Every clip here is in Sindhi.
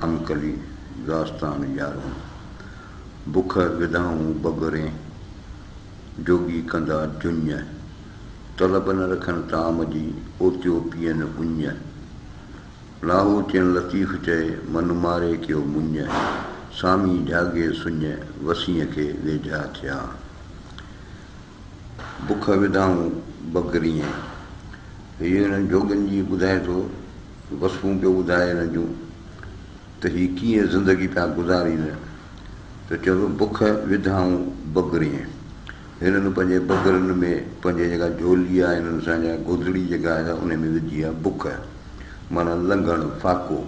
انڪلي، داستان يارهون، بک وڌائون بگرين، جوڳي ڪندا جڃ، طلب نه رکن طعام جي، اوتيو پيئن اڃ. لاهوتين لطيف چئي، من ماري ڪيو مڃ، سامي جهاڳي سڃ، وسينء کي ويجها ٿيا. بک وڌائون بگرين. هي انهن جوڳين جي ٻڌائي ٿو. وصفون پيو ٻڌائي هنن جون ته هي ڪيئن زندگي پيا گذارين ته چئي ٿو بک وڌائون بگرين هنن پنهنجي بگرن ۾ پنهنجي جيڪا جهولي آهي هنن سان جا گودڙي جيڪا آهي ان ۾ وجهي آهي بک معنيٰ لنگهڻ فاقو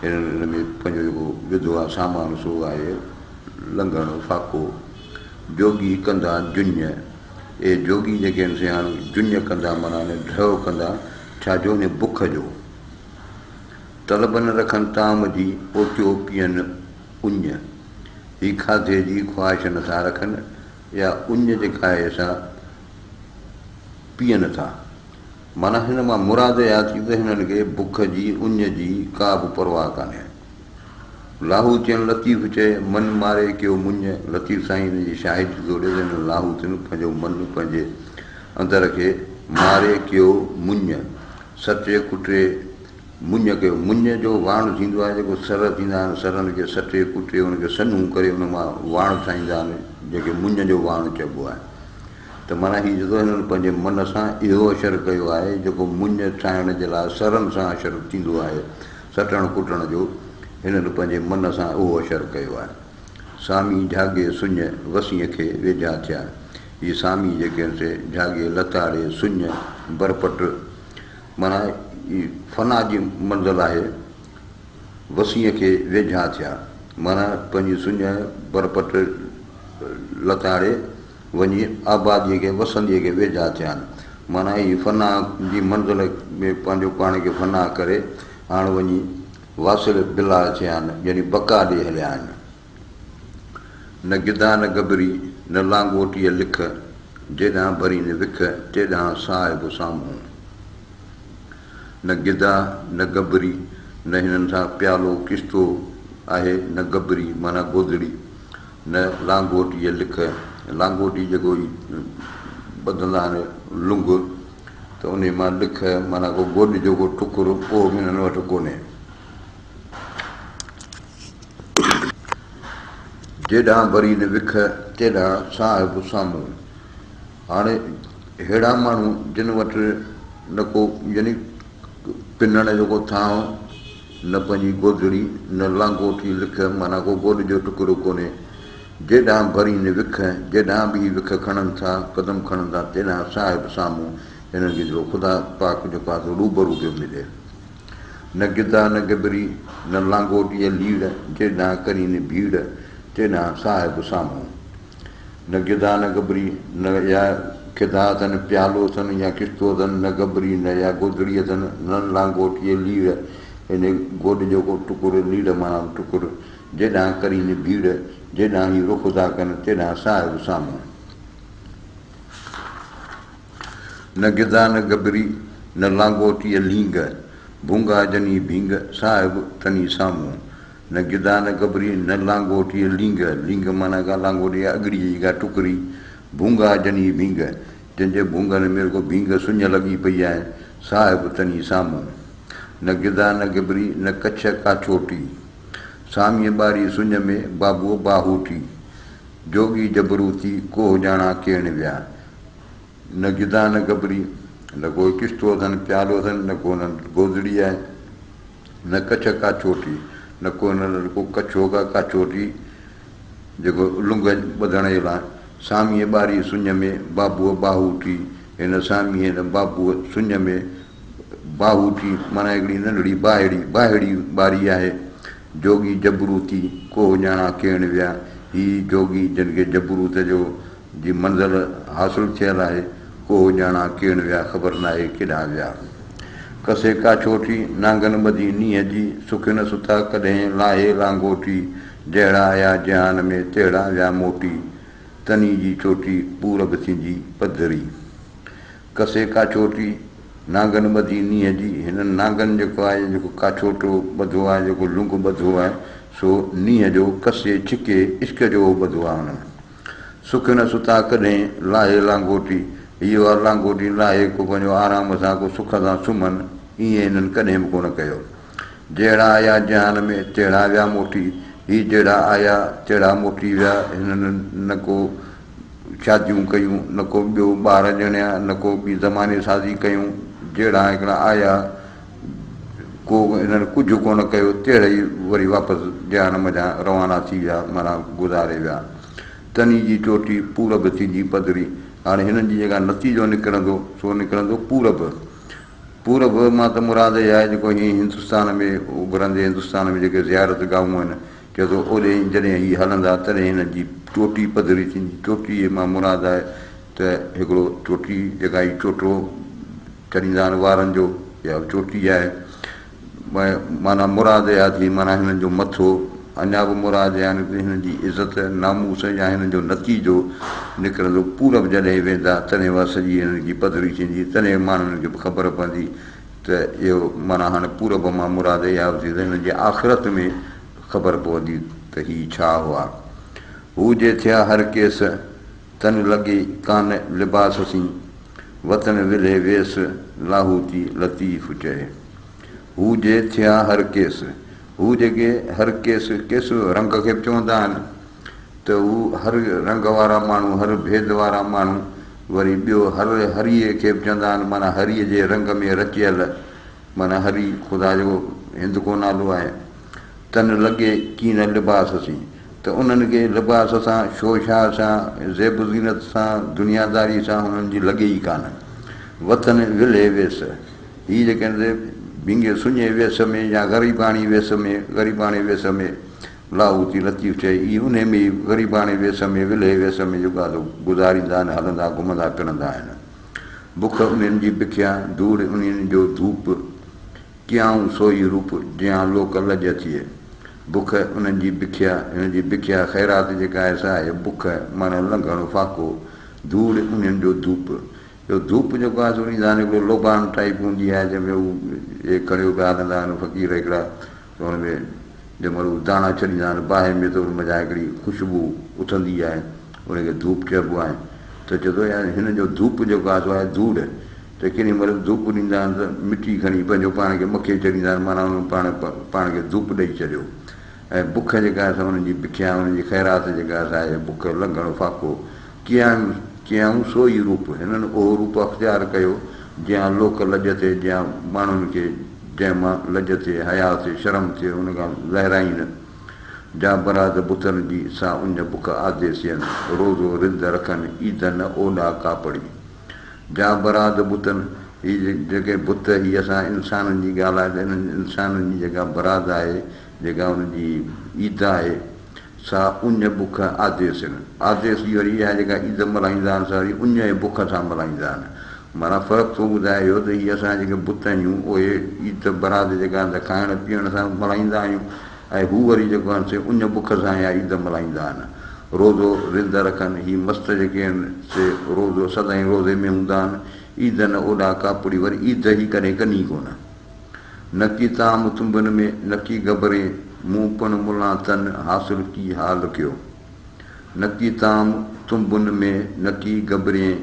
هنن ان ۾ پنهنجو جيڪو وڌو آهي سامان سو آهي لنگهڻ فاقو جوڳي ڪندا جڃ اهي جوڳي جيڪي آهن سي هاڻ جڃ ڪندا معنيٰ ڍؤ ڪندا ڇا جو انهي بک جو، طلب نه رکن طعام جي، اوتيو پيئن اڃ. هي کاڌي جي خواهش نه ٿا رکن يا اڃ جيڪا آهي سا پيئن ٿا. معنيٰ هن مان مراد اها ٿي ته هنن کي بک جي، اڃ جي ڪا به پرواهه ڪانهي. لاهوتين لطيف چئي، من ماري ڪيو مڃ، لطيف سائين ان جي شاهدي ٿو ڏئي ته هنن لاهوتين پنهنجو من پنهنجي اندر کي ماري ڪيو مڃ، سٽي ڪٽي مڃ ڪيو. مڃ جو واڻ ٿيندو آهي جيڪو سر ٿيندا آهن، سرن کي سٽي ڪٽي ان کي سنهون ڪري ان مان واڻ ٺاهيندا آهن، جنهن کي مڃ جو واڻ چئبو آهي. ته معنيٰ هي جيڪو هنن پنهنجي من سان اهو اشر ڪيو آهي جيڪو مڃ ٺاهڻ جي لاء سرن سان اشر ٿيندو آهي، سٽڻ ڪٽڻ جو هنن پنهنجي من سان اهو اشر ڪيو آهي. سامي جهاڳي سڃ وسينء کي ويجها ٿيا. هي سامي جيڪي آهن سي جهاڳي لتاڙي سڃ برپٽ معنيٰ هي فنا جي منزل آهي. وسينء کي ويجها ٿيا معنيٰ پنهنجي سڃ برپٽ لتاڙي وڃي آباديء کي وسنديء کي ويجها ٿيا آهن. معنيٰ هي فنا جي منزل ۾ پنهنجو پاڻ کي فنا ڪري هاڻ وڃي واصل بالله ٿيا آهن يعني بقا ڏي هليا آهن. نه گدا نه گبري، نه لانگوٽيء لک، جيڏانهن ڀرين وک، تيڏانهن صاحب سامهون. نه گدا نه گبري، نه هنن سان پيالو ڪشتو آهي نه گبري معنيٰ گودڙي. نه لانگوٽيء لک، لانگوٽي جيڪو هي ٻڌندا آهن لنگ ته انهي مان لک معنيٰ ڪو گوڏ جو ڪو ٽڪر اهو به هنن وٽ ڪونهي. جيڏانهن ڀرين وک، تيڏانهن صاحب سامهون. هاڻي ههڙا ماڻهو جن وٽ نه ڪو يعني پنڻ جو ڪو ٿانء، نه پنهنجي گودڙي، نه لانگوٽي لک، معنيٰ ڪو گوڏ جو ٽڪرو ڪونهي. جيڏانهن ڀرين وک، جيڏانهن به هي وک کڻن ٿا، قدم کڻن ٿا، تيڏانهن صاحب سامهون هنن کي جيڪو خدا پاڪ جيڪو آهي سو روبرو پيو ملي. نه گدا نه گبري، نه لانگوٽيء ليڙ، جيڏانهن ڪرين ڀيڙ، تيڏانهن صاحب سامهون. نه گدا نه گبري، نه يا کدا اٿن، پيالو اٿن يا ڪشتو اٿن، نه گبري نه يا گودڙي اٿن، نه لانگوٽيء ليڙ، يعني گوڏ جو ڪو ٽڪر، ليڙ معنيٰ ٽڪر، جيڏانهن ڪرين ڀيڙ، جيڏانهن هي رخ ٿا ڪن، تيڏانهن صاحب سامهون. نه گدا نه گبري، نه لانگوٽيء لينگ، ڀونگا جني ڀينگ، صاحب تني سامهون. نه گدا نه گبري، نه لانگوٽيء لينگ، لينگ معنيٰ ڪا لانگوٽي يا اڳڙيء جي ڪا ٽڪري، ڀونگا جني ڀينگ، جنهن جي ڀونگن ۾ رڳو ڀينگ سڃ لڳي پئي آهي، صاحب تني سامهون. نه گدا نه گبري، نه ڪڇ ڪا ڇوٽي. ساميء ٻاري سڃ ۾، بابوء باهوٽي. جوڳي جبروتي، ڪوهه ڄاڻان ڪيڻ ويا. نه گدا نه گبري، نه ڪو ڪشتو اٿن، پيالو اٿن، نه ڪو انهن وٽ گودڙي آهي. نه ڪڇ ڪا چوٽي، نه ڪو هنن وٽ ڪو ڪڇو ڪا ڪا چوٽي، جيڪو لنگ ٻڌڻ جي لاء. ساميء ٻاري سڃ ۾، بابوء باهوٽي، هن ساميء هن بابوء سڃ ۾ باهوٽي معنيٰ هڪڙي ننڍڙي باهڙي، باهڙي ٻاري آهي. جوڳي جبروتي، ڪوهه ڄاڻان ڪيڻ ويا. هي جوڳي جن کي جبروت جو جي منزل حاصل ٿيل آهي، ڪوهه ڄاڻان ڪيڻ ويا، خبر ناهي ڪيڏانهن ويا. ڪسي ڪاڇوٺي، نانگن ٻڌي نينهن جي، سک نه ستا ڪڏهن، لاهي لانگوٽي، جهڙا آيا جهان ۾، تهڙا ويا موٽي، تني جي چوٽي، پور به ٿيندي پڌري. ڪسي ڪاڇوٽي، نانگن ٻڌي نينهن جي، هنن نانگن جيڪو آهي جيڪو ڪاڇوٽو ٻڌو آهي، جيڪو لنگ ٻڌو آهي، سو نينهن جو ڪسي ڇڪي عشق جو ٻڌو آهي انهن. سک نه ستا ڪڏهن، لاهي لانگوٽي، هيء اها لانگوٽي لاهي ڪو پنهنجو آرام سان ڪو سک سان سمهن، ائين هنن ڪڏهن به ڪونه ڪيو. جهڙا آيا جهان ۾، تهڙا ويا موٽي، هي جهڙا آيا، تهڙا موٽي ويا، هنن نه ڪو شاديون ڪيون، نه ڪو ٻيو ٻار ڄڻيا، نه ڪو ٻي زماني سازي ڪيون، جهڙا هڪڙا آيا، ڪو هنن ڪجهه ڪونه ڪيو، تهڙا ئي وري واپس جهان منجهان روانا ٿي ويا، معنيٰ گذاري ويا. تني جي چوٽي پورب ٿيندي پڌري. هاڻي هنن جي جيڪا نتيجو نڪرندو، سو نڪرندو پورب. پورب مان ته مراد اها آهي جيڪو هي هندستان ۾ اڀرندي هندستان ۾ جيڪي زيارت گاهون آهن، چئي ٿو اوڏي جڏهن هي هلندا تڏهن هنن جي چوٽي پڌري ٿيندي. چوٽيء مان مراد آهي ته هڪڙو چوٽي جيڪا هي چوٽو ڇڏيندا آهن وارن جو اها به چوٽي آهي. معنيٰ مراد اها ٿي معنيٰ هنن جو مٿو اڃا به مراد اها نڪتي هنن جي عزت ناموس يا هنن جو نتيجو نڪرندو. پورب جڏهن ويندا تڏهن اها سڄي هنن جي پڌري ٿيندي تڏهن ماڻهن کي به خبر پوندي ته اهو معنيٰ هاڻي پورب مان مراد اها به ٿي ته هنن جي آخرت ۾ خبر پوندي ته هي ڇا هئا. هو جي ٿيا هر ڪيس، تن لڳي ڪانه لباس سين، وطن ولهي ويس، لاهوتي لطيف چئي. هو جي ٿيا هر ڪيس، هو جيڪي هر ڪيس، ڪيس رنگ کي به چوندا آهن ته هو هر رنگ وارا ماڻهو، هر ڀيد وارا ماڻهو، وري ٻيو هر هريء کي به چوندا آهن معنيٰ هريء جي رنگ ۾ رچيل، معنيٰ هري خدا جو هندڪو نالو آهي. تن لڳي ڪين لباس سين، ته انهن کي لباس سان، شوشاهه سان، زيب زينت سان، دنياداري سان انهن جي لڳي ئي ڪانه. وطن ولهي ويس، هي جيڪي آهن سي ڀينگي سڃي ويس ۾ يا غريباڻي ويس ۾، غريباڻي ويس ۾، لاهوتي لطيف چئي، اهي انهي ۾ ئي غريباڻي ويس ۾، ولهي ويس ۾ جيڪو آهي سو گذاريندا آهن، هلندا گهمندا ڦرندا آهن. بک انهن جي بکيا، ڌوڙ انهن جو ڌوپ. ڪيائون سوئي روپ، جيان لوڪ لڄ ٿئي. بک انهن جي بکيا، هن جي بکيا خيرات جيڪا آهي سا آهي بک، معنيٰ لنگهڻ، فاقو. ڌوڙ انهن جو ڌوپ. اهو ڌوپ جيڪو آهي سو ڏيندا آهن هڪڙو لوبان ٽائيپ هوندي آهي جنهن ۾ هو اهي کڻيو پيا هلندا آهن فقير هڪڙا ته ان ۾ جنهن مهل هو داڻا ڇڏيندا آهن باهه ۾ ته ان منجهان هڪڙي خوشبو اٿندي آهي ان کي ڌوپ چئبو آهي ته چئي ٿو يار هن جو ڌوپ جيڪو آهي سو آهي ڌوڙ. ته ڪيڏي مهل ڌوپ ڏيندا آهن ته مٽي کڻي پنهنجو پاڻ کي مکي ڇڏيندا آهن معنيٰ انهن پاڻ پاڻ کي ڌوپ ڏئي ڇڏيو ۽ بک جيڪا آهي سا انهن جي بکيا انهن جي خيرات جيڪا آهي سا آهي بک لنگهڻ فاقو ڪيائون ڪيائون سو ئي روپ هنن اهو روپ اختيار ڪيو جيان لوڪ لڄ ٿئي جيان ماڻهن کي جنهن مان لڄ ٿئي حياء ٿئي شرم ٿئي ان کان لهرائين جا براد بتن جي سا اڃ بک آديسين روزو رند رکن عيد نه اوڏا ڪاپڙي. جا براد بتن، هي جيڪي بت، هي اسان انسانن جي ڳالهه آهي ته انهن انسانن جي جيڪا براد آهي، جيڪا انهن جي عيد آهي، سا اڃ بک آديس آهن. آديس جي وري اها جيڪا عيد ملهائيندا آهن، سا وري اڃ ۽ بک سان ملهائيندا آهن. معنيٰ فرق ٿو ٻڌائي اهو ته هي اسان جيڪي بت آهيون، اهي عيد براد جيڪا آهن ته کائڻ پيئڻ سان ملهائيندا آهيون ۽ هو وري جيڪو آهن سي اڃ بک سان اها عيد ملهائيندا آهن. روزو رند رکن، هي مست جيڪي آهن سي روزو سدائين روزي ۾ هوندا آهن، عيد نه اوڏا ڪاپڙي وري عيد هي ڪڏهن ڪن ئي ڪونه. نڪي طعام تنبن ۾ نڪي گبرين، مون پڻ ملان تن حاصل ڪي حال ڪيو. نڪي طعام تنبن ۾ نڪي گبرين.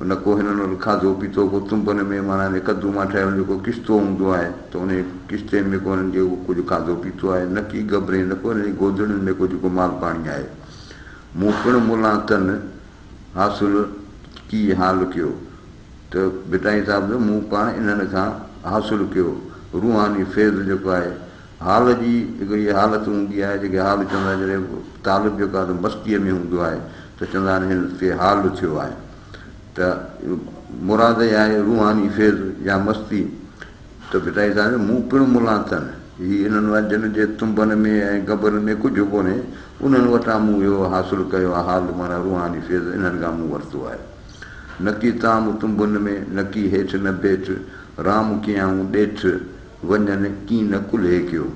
نه ڪو هنن وٽ کاڌو پيتو ڪو تنبن ۾ معنيٰ انهي ڪدو مان ٺهيل جيڪو ڪشتو هوندو آهي ته انهي ڪشتي ۾ ڪو هنن کي ڪجهه کاڌو پيتو آهي نه ڪي گبرين نه ڪو هنن جي گودڙين ۾ ڪجهه ڪو مال پاڻي آهي. مون پڻ ملان تن حاصل ڪي حال ڪيو ته ڀٽائي صاحب جو مون پاڻ انهن کان حاصل ڪيو روحاني فيض جيڪو آهي حال جي هڪڙي حالت هوندي آهي جيڪي حال چوندا آهن جڏهن طالب جيڪو آهي مستيء ۾ هوندو آهي ته چوندا آهن هن کي حال ٿيو آهي ته مراد اها آهي روحاني فيض يا مستي ته ڀٽائي صاحب چيو مون پڻ ملان تن هي انهن وٽ جن جي تنبن ۾ ۽ قبرن ۾ ڪجهه ڪونهي انهن وٽان مون اهو حاصل ڪيو آهي حال معنيٰ روحاني فيض انهن کان مون ورتو آهي نڪي طعام تنبن ۾ نڪي هيٺ نه بيٺ رام ڪيائون ڏيٺ وڃن ڪين نه ڪلهي ڪيو.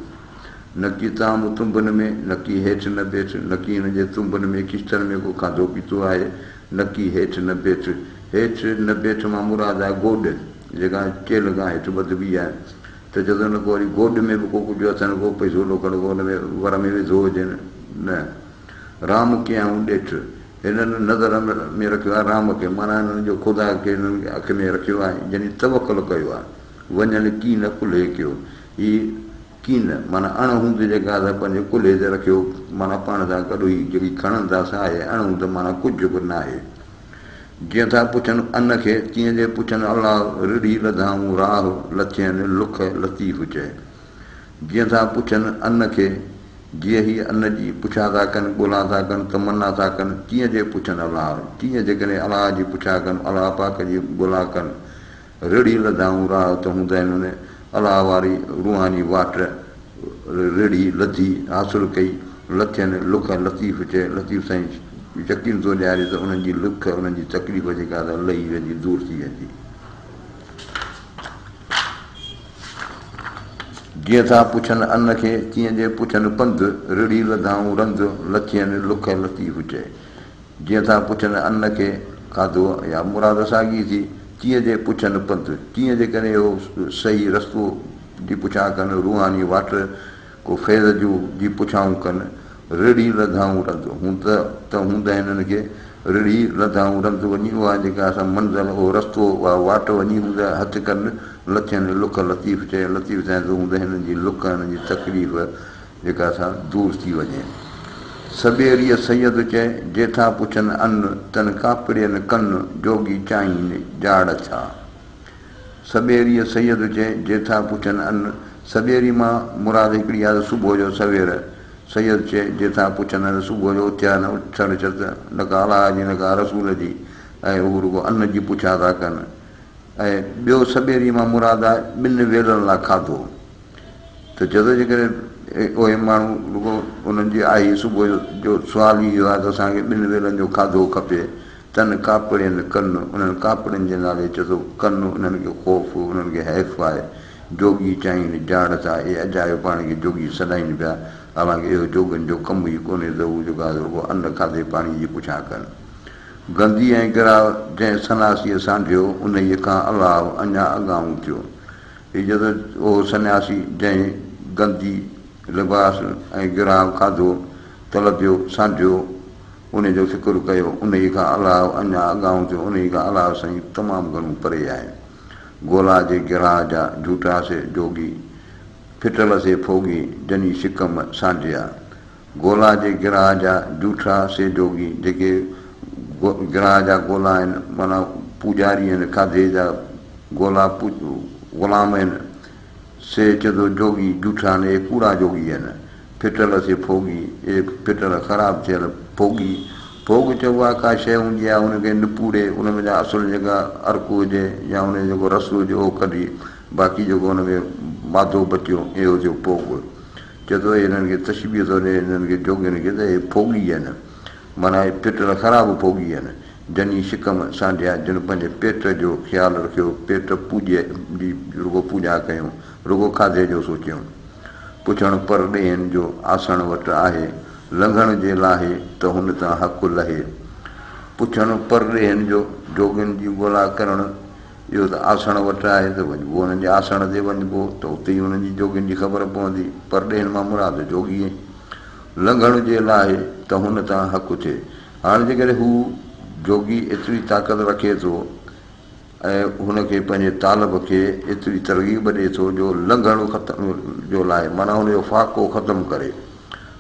نڪي طعام تنبن ۾، نڪي هيٺ نه بيٺ، نڪي هن جي تنبن ۾ ڪشتن ۾ ڪو کاڌو پيتو آهي، نڪي هيٺ نه بيٺ. هيٺ نه بيٺ مان مراد آهي گوڏ. جيڪا چيلهه کان هيٺ ٻڌبي آهي ته چئي ٿو نه ڪو وري گوڏ ۾ به ڪو ڪجهه اٿن ڪو پئسو ڏوڪڙ ڪو ان ۾ ور ۾ وڌو هجين نه. رام ڪيائون ڏيٺ، هنن نظر ۾ رکيو آهي رام کي، معنيٰ هنن جو خدا کي هنن اک ۾ رکيو آهي يعني توڪل ڪيو آهي. وڃن ڪين ڪلهي ڪيو، هي ڪين معنيٰ اڻ هوند جيڪا سا پنهنجي ڪلهي تي رکيو معنيٰ پاڻ سان گڏ هي جيڪي کڻن ٿا سا آهي اڻ هوند معنيٰ ڪجهه به ناهي. جيئن ٿا پڇن ان کي، تيئن جي پڇن الله، رڙهي لڌائون راهه، لٿين لک لطيف چئي. جيئن ٿا پڇن ان کي، جيئن هي ان جي پڇا ٿا ڪن، ڳولا ٿا ڪن، تمنا ٿا ڪن، تيئن جي پڇن الله، تيئن جيڪڏهن الله جي پڇا ڪن، الله پاڪ جي ڳولا ڪن، رڙهي لڌائون راهه ته هوند هنن الله واري روحاني واٽ رڙهي لڌي، حاصل ڪئي، لٿين لک لطيف چئي، لطيف سائين يقين ٿو ڏياري ته انهن جي لک، انهن جي تڪليف جيڪا سا لهي ويندي، دور ٿي ويندي. جيئن ٿا پڇن ان کي، تيئن جي پڇن پنڌ، رڙهي لڌائون رند، لٿين لک لطيف چئي. جيئن ٿا پڇن ان کي، کاڌو يا مراد ساڳي ٿي، تيئن جي پڇن پنڌ، تيئن جيڪڏهن اهو صحيح رستو جي پڇا ڪن، روحاني واٽ ڪو فيض جو جي پڇائون ڪن، رڙهي لڌائون رند، هوند ته هوند هنن کي، رڙهي لڌائون رند وڃي اها جيڪا اسان منزل، اهو رستو، اها واٽ وڃي هوند هٿ ڪن، لٿين لک لطيف چئي، لطيف سائين ته هوند هنن جي لک، هنن جي تڪليف جيڪا سا دور ٿي وڃي. سٻيريء سيد چئي، جي ٿا پڇن ان، تن ڪاپڙين ڪن، جوڳي چاهين جاڙ ڇا؟ سٻيريء سيد چئي، جي ٿا پڇن ان، سٻيري مان مراد هڪڙي آهي ته صبح جو سوير. سيد چئي، جي ٿا پڇن ان، صبح جو اٿيا نه اٿڻ چت، نه ڪا الله جي نه ڪا رسول جي، ۽ هو رڳو ان جي پڇا ٿا ڪن. ۽ ٻيو سٻيري مان مراد آهي ٻن ويلن لاء کاڌو. ته چئي ٿو جيڪڏهن اهي ماڻهو رڳو انهن جي آهي صبح جو سوال ئي اهو آهي ته اسان کي ٻن ويلن جو کاڌو کپي. تن ڪاپڙين ڪن، انهن ڪاپڙين جي نالي چئي ٿو ڪن، انهن کي خوف، انهن کي حيف آهي. جوڳي چائين جاڙ ٿا، اهي اجايو پاڻ کي جوڳي سڏائين پيا، حالانڪه اهو جوڳين جو ڪم ئي ڪونهي ته هو جيڪو آهي رڳو ان کاڌي پاڻي جي پڇا ڪن. گندي ۽ گراهه جنهن سناسيء سانڍيو، انهيء کان الله اڃا اڳاهون ٿيو. هي چئي ٿو اهو سنياسي جنهن گندي لباس ۽ گراهه کاڌو، طلبيو، سانڍيو، انهيء جو فڪر ڪيو، انهيء کان الله اڃا اڳاهون ٿيو، انهيء کان الله سائين تمام گهڻو پري آهي. گولا جي گراهه جا جهوٽا سي جوڳي، ڦٽل سي ڦوڳي، جني شڪم سانڍيا. گولا جي گراهه جا جوٺا سي جوڳي، جيڪي گراهه جا گولا آهن، معنيٰ پوڄاري آهن، کاڌي جا گولا غلام آهن، سي چئي ٿو جوڳي جوٺا آهن، اهي ڪوڙا جوڳي آهن. ڦٽل سي ڦوڳي، اهي ڦٽل خراب ٿيل ڦوڳي، ڦوڳ چئبو آهي ڪا شيء هوندي آهي ان کي نپوڙي ان ۾ جا اصل جيڪا عرق هجي يا ان جو جيڪو رس هجي اهو ڪڍي باقي جيڪو ان ۾ مادو بچيو اهو ٿيو ڦوڳ. چئي ٿو هنن کي تشبيهه ٿو ڏئي هنن کي جوڳين کي ته اهي ڦوڳي آهن معنيٰ اهي ڦٽل خراب ڦوڳي آهن جني شڪم سانڍيا جن پنهنجي پيٽ جو خيال رکيو پيٽ پوڄي جي رڳو پوڄا ڪيون رڳو کاڌي جو سوچيون. پڇڻ پر ڏيهن جو آسڻ وٽ آهي، لنگهڻ جي لاهي ته هن تان حق لهي. پڇڻ پر ڏيهن جو جوڳين جي ڳولا ڪرڻ، اهو ته آسڻ وٽ آهي ته وڃبو انهن جي آسڻ تي وڃبو ته اتي ئي انهن جي جوڳين جي خبر پوندي. پر ڏيهن مان مراد جوڳي. لنگهڻ جي لاهي ته هن تان حق ٿئي. هاڻ جيڪڏهن هو جوڳي ايتري طاقت رکي ٿو ۽ هن کي پنهنجي طالب کي ايتري ترغيب ڏئي ٿو جو لنگهڻ ختم جو لاهي معنيٰ هن جو فاقو ختم ڪري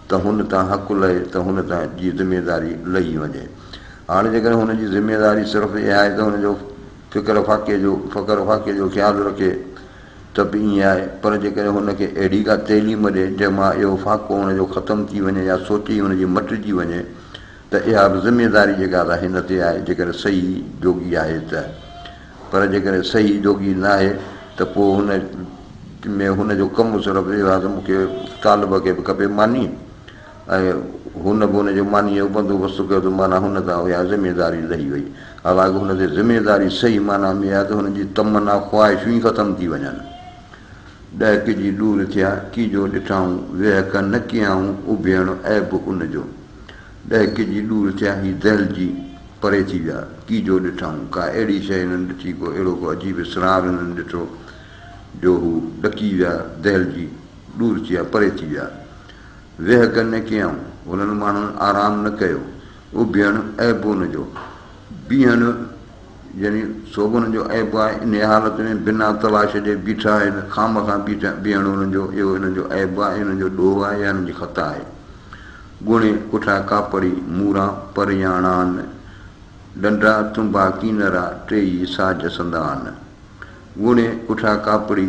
ته هن تان حق لهي ته هن تان جي ذميداري لهي وڃي. هاڻي جيڪڏهن هن جي ذميداري صرف اها آهي ته هن جو فڪر فاقي جو فقر فاقي جو خيال رکي ته به ائين آهي پر جيڪڏهن هن کي اهڙي ڪا تعليم ڏئي جنهن مان اهو فاقو هن جو ختم ٿي وڃي يا سوچ ئي هن جي مٽجي وڃي ته اها به ذميداري جيڪا ته هن تي آهي جيڪڏهن صحيح جوڳي آهي ته. پر جيڪڏهن صحيح جوڳي ناهي ته پوء هن ۾ هن جو ڪم صرف اهو آهي ته مون کي طالب کي به کپي ماني ۽ هن به ان جو مانيء جو بندوبست ڪيو ته معنيٰ هن تان اها ذميداري لهي وئي. حالانڪ هن تي ذميداري صحيح معنيٰ ۾ اها ته هن جي تمنا، خواهشون ئي ختم ٿي وڃن. ڏهڪ جي ڏور ٿيا، ڪي جو ڏٺائون، ويهڪ نه ڪيائون، اڀيڻ عيب ان جو. ڏهڪ جي ڏور ٿيا، هي دهلجي پري ٿي ويا. ڪي جو ڏٺائون، ڪا اهڙي شيء هنن ڏٺي، ڪو اهڙو ڪو عجيب اسرار هنن ڏٺو، جو هو ڏڪي ويا، دهلجي ڏور ٿي ويا، پري ٿي ويا. ويهڪ نه ڪيائون، هنن ماڻهن آرام نه ڪيو. اڀيڻ عيب ان جو، بيهڻ يعني سوڀ انهن جو عيب آهي، انهيء حالت ۾ بنا تلاش جي بيٺا آهن، خامخواه بيٺا بيهڻ انهن جو اهو انهن جو عيب آهي، انهن جو ڏوهه آهي يا انهن جي خطا آهي. ڳوڻي ڪٺا ڪاپڙي، موران پرياڻان، ڏنڊا تنبا ڪينرا، ٽيئي ساج سندان. ڳوڻي ڪٺا ڪاپڙي،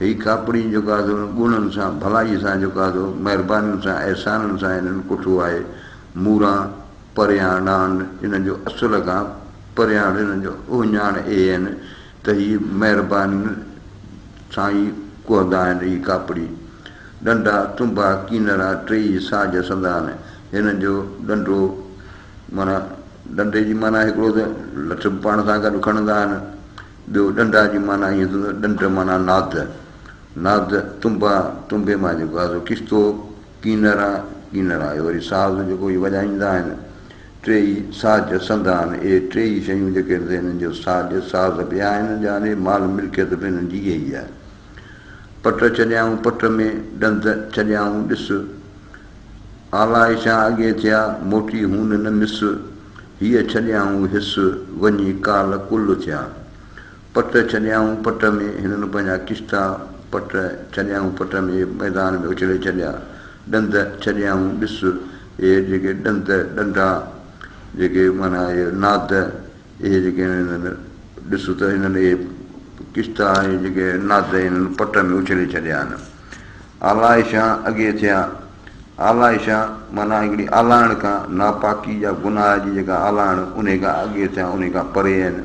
هي ڪاپڙي جيڪو آهي سو ڳوڻن سان، ڀلائيء سان جيڪو آهي سو مهربانين سان، احسانن سان هنن ڪٺو آهي. موران پرياڻان، انهن جو اصل کان پرياڻ، انهن جو اهڃاڻ اهي آهن ته هي مهربانين سان ئي ڪهندا آهن. هي ڪاپڙي، ڏنڊا، تنبا، ڪينرا، ٽيئي ساج سندان. هنن جو ڏنڊو معنيٰ ڏنڊي جي معنيٰ هڪڙو ته لٺ به پاڻ سان گڏ کڻندا آهن، ٻيو ڏنڊا جي معنيٰ ائين ٿيندو ڏنڊ معنيٰ ناد، ناد، تنبا، تنبي مان جيڪو آهي سو ڪشتو، ڪينرا، ڪينرا اهي وري ساز جيڪو هي وڄائيندا آهن، ٽيئي ساز سندا آهن، اهي ٽيئي شيون جيڪي آهن سي هنن جو ساز، ساز به آهن يا مال ملڪيت به هنن جي اها ئي آهي. پٽ ڇڏيائون پٽ ۾، ڏند ڇڏيائون ڏس. آلائشان اڳي ٿيا، موٽي هون نه مس. هيء ڇڏيائون حس، وڃي ڪال ڪل ٿيا. پٽ ڇڏيائون پٽ ۾، هنن پنهنجا ڪشتا پٽ ڇڏيائون پٽ ۾، ميدان ۾ اڇلي ڇڏيا. ڏند ڇڏيائون ڏس، اهي جيڪي ڏند، ڏنڊا، جيڪي معنيٰ اهي ناد، اهي جيڪي آهن هنن ڏس ته هنن اهي ڪشتا ۽ جيڪي ناد هنن پٽ ۾ اڇلي ڇڏيا آهن. آلائشان اڳي ٿيا. آلائشان معنيٰ هڪڙي آلائڻ کان ناپاڪي يا گناهه جي جيڪا آلائڻ انهي کان اڳي ٿيا انهي کان پري آهن.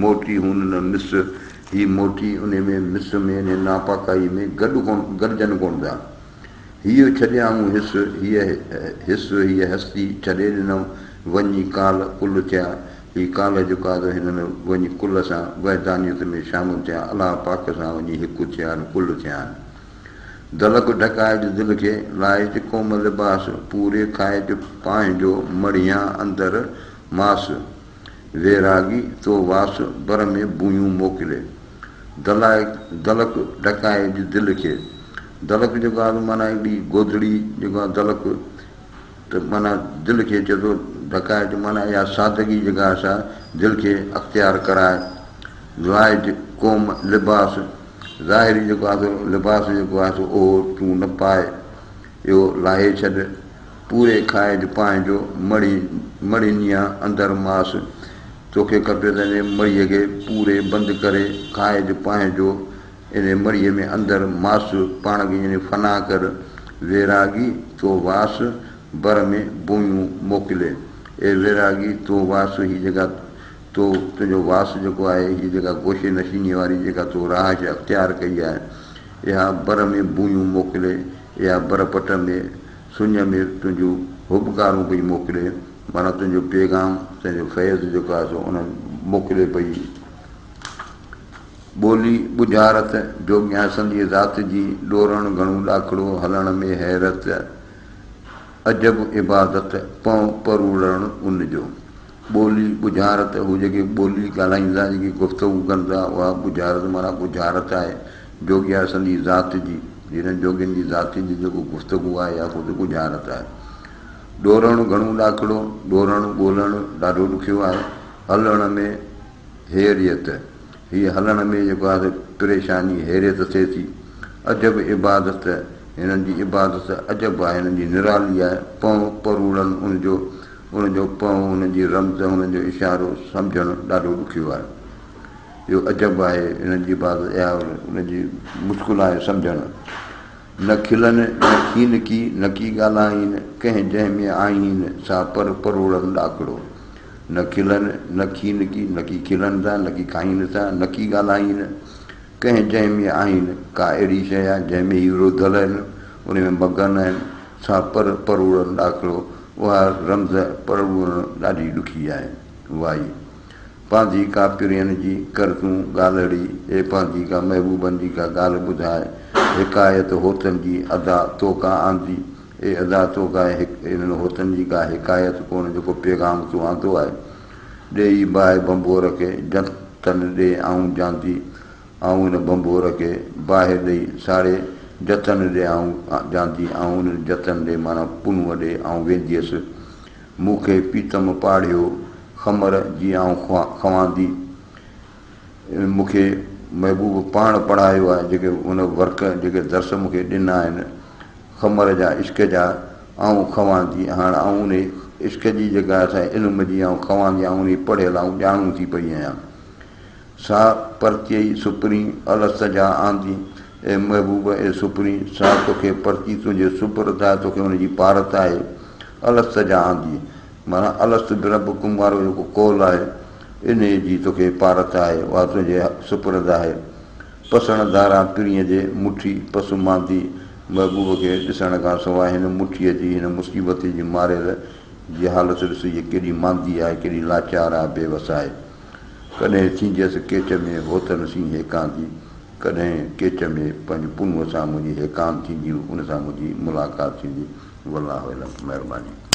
موٽي هون نه مس، هي موٽي انهي ۾ مس ۾ انهي ناپاڪائي ۾ گڏ ڪونه گڏجن ڪونه ٿا. هيء ڇڏيائون حس، هيء حس، هيء هستي ڇڏي ڏنائون، وڃي ڪال ڪل ٿيا. هي ڪالهه جو ڪاز هنن وڃي ڪل سان وحدانيت ۾ شامل ٿيا، الله پاڪ سان وڃي هڪ ٿيا آهن، ڪل ٿيا آهن. دلڪ ڍڪائج دل کي، لائج قوم لباس، پوري کائج پانهنجو، مڙهيان اندر ماس. ويراڳي تو واس، بر ۾ بويون موڪلي. دلائق، دلڪ ڍڪائج دل کي. دلڪ جيڪو آهي سو معنيٰ هڪڙي گودڙي جيڪو آهي دلڪ ته معنيٰ دل کي چئي ٿو ڍڪائج معنيٰ اها سادگي جيڪا آهي سا دل کي اختيار ڪرائي. لائج قوم لباس، ظاهري جيڪو آهي سو لباس جيڪو آهي سو اهو تون نه پاء، اهو لاهي ڇڏ. پوري کائج پنهنجو، مڙهي مڙهنيان اندر ماس. توکي کپي ته انهيء مڙهيء کي پوري بند ڪري کائج پنهنجو، انهيء مڙهيء ۾ اندر ماس پاڻ کي يعني فنا ڪر. ويراڳي تو واس، بر ۾ بويون موڪلي. اي ويراڳي تو واس، هي جيڪا تو تنهنجو واس جيڪو آهي، هيء جيڪا گوشي نشينيء واري جيڪا تو رهائش اختيار ڪئي آهي، اها بر ۾ بويون موڪلي، اها بر پٽ ۾ سڃ ۾ تنهنجون هٻڪارون پئي موڪلي، معنيٰ تنهنجو پيغام، تنهنجو فيض جيڪو آهي سو انهن موڪلي پئي. ٻولي ٻجهارت، جوڳيان سنديء ذات جي، ڏورڻ گهڻو ڏاکڙو، هلڻ ۾ حيرت، عجب عبادت، پئون پروڙڻ ان جو. ٻولي ٻجهارت، هو جيڪي ٻولي ڳالهائين ٿا، جيڪي گفتگو ڪن ٿا، اها ٻجهارت معنيٰ ڳجهارت آهي. جوڳيا سندي ذات جي، هنن جوڳين جي ذات جي جيڪو گفتگو آهي اها خود ڳجهارت آهي. ڏورڻ گهڻو ڏاکڙو، ڏورڻ، ڳولڻ، ڏاڍو ڏکيو آهي. هلڻ ۾ حيريت، هيء هلڻ ۾ جيڪو آهي سو پريشاني، حيريت ٿئي ٿي. عجب عبادت، هنن جي عبادت عجب آهي، هنن جي نرالي آهي. پئون پروڙن ان جو، ان جو پئون، ان جي رمز، ان جو اشارو سمجهڻ ڏاڍو ڏکيو آهي. اهو عجب آهي، انهن جي عبادت اها ان جي مشڪل آهي سمجهڻ. نه کلن نه کين ڪي، نه ڪي ڳالهائين، ڪنهن جنهن ۾ آهين، سا پر پروڙن ڏاکڙو. نه کلن نه کين ڪي، نه ڪي کلن ٿا، نه ڪي کائين ٿا، نه ڪي ڳالهائين، ڪنهن جنهن ۾ آهين، ڪا اهڙي شيء آهي جنهن ۾ هي رڌل آهن، ان ۾ مگن آهن، سا پر پروڙن ڏاکڙو. اها رمز پروڙڻ ڏاڍي ڏکي آهي. وائي. پانڌي ڪا پرين جي، ڪر تون ڳالهڙي، اي پانڌي ڪا محبوبن جي ڪا ڳالهه ٻڌاء، حڪايت هوتن جي، ادا تو ڪا آندي، اي ادا تو ڪا انهن هوتن جي ڪا حڪايت ڪونه جيڪو پيغام تون آندو آهي. ڏيئي باهه ڀنڀور کي، جتن ڏي آئون جاندي، آئون ان ڀنڀور کي باهه ڏئي ساڙي، جتن ڏي آئون جاندي، آئون ان جتن ڏي معنيٰ پنهونء ڏي آئون وينديس. مون کي پيتم پاڙهيو، خمر جي آئون خواندي. مون کي محبوب پاڻ پڙهايو آهي، جيڪي ان ورق، جيڪي درس مون کي ڏنا آهن، خمر جا، عشق جا، آئون خواندي. هاڻ آئون انهي عشق جي جيڪا اسان علم جي آئون خواندي، آئون انهي پڙهيل، آئون ڄاڻو ٿي پئي آهيان. سا پرتيئي سپرين، الست جا آندي، اي محبوب، اي سپرين، سا توکي پرتي تنهنجي سپرد آهي، توکي ان جي پارت آهي، الست جا آندي، معنيٰ الست بربڪم وارو جيڪو قول آهي، انهيء جي توکي پارت آهي، اها تنهنجي سپرد آهي. پسڻ ڌاران پرينء جي مٺي پس ماندي، محبوب کي ڏسڻ کان سواء هن مٺيء جي، هن مصيبت جي ماريل جي حالت ڏس، هيء ڪيڏي ماندي آهي، ڪيڏي لاچار آهي، بيوس آهي. ڪڏهن ٿينديس ڪيچ ۾ هوتن سين هيڪاندي، ڪڏهن ڪيچ ۾ پنهنجي پنهونء سان منهنجي هيڪاند ٿيندي، ان سان منهنجي ملاقات ٿيندي. والله اعلم. مهرباني.